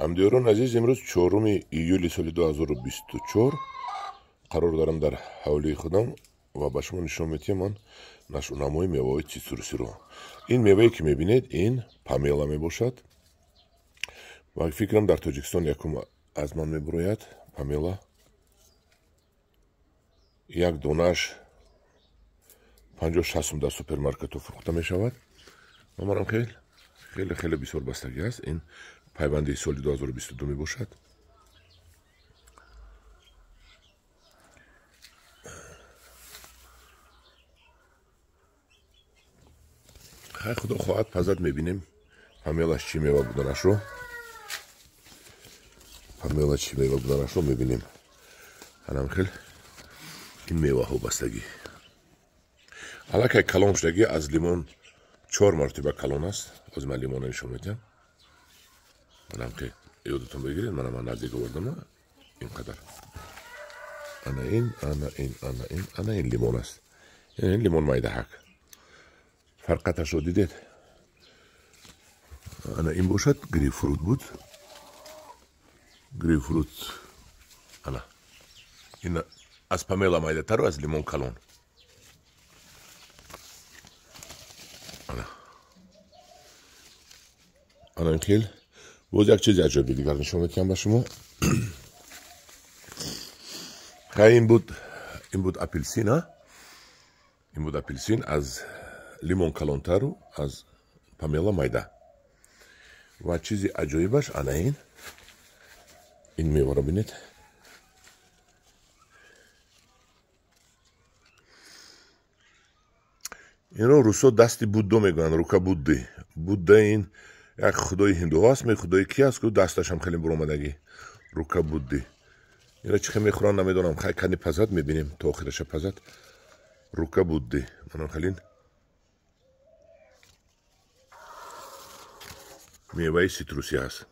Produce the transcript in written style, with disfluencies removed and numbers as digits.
Ҳамдиёрон азиз, имрӯз 4 июли соли 2024 қарор дорам дар ҳавлии худам ва ба шумо нишон медиҳам ман нашъунамои меваҳои цитрусиро. Ин мевае ки мебинед, ин памела мебошад ва фикрам дар Тоҷикистон якум аз ман мебурояд. Памела як донааш 56 сум дар супермаркетҳо фурӯхта мешавад. Ва манам хеле хеле хеле бисёр бастагӣ аст. Ин пайванди соли 2022 мебошад. Хай, худо хоҳад, пазад, мебинем памелаш чӣ мева буданашро. Памела чӣ мева буданашро мебинем. Анам хел ин меваҳо бастагӣ. Аллакай калон шудагӣ, аз лимон 4 маротиба калон аст. Ҳозир ман лимонро нишон медиҳам. Манам ки ёдатон бигиред, мана ман наздик овардам ин қадар. Ана ин, ана ин, ана ин, ана ин лимон аст. Ин лимон майдаҳак. Фарқаташро дидед? Ана ин бошад грейпфрут буд. Грейпфрут. Ана. Ин аз памела майдатару аз лимон калон. Ана. Ана ин хел. Боз як чизи аҷоиби дигар нишон медиҳам ба шумо. Хай, ин буд апелсин, а? Ин буд апелсин аз лимон калонтару аз памела майда. Ва чизи аҷоибаш ана ин. Ин меваро бинед. Инро русо дасти Буддо мегӯянд, рука Будды. Будда ин як худои ҳиндуҳо аст, худои ки аст, ку дасташам хеле буромадагӣ. Рука Будды. Инро чӣ хел мехӯранд намедонам. Хай, кани пазад, мебинем то охираша пазад. Рука Будды. Манам хелин меваи ситрусӣ аст.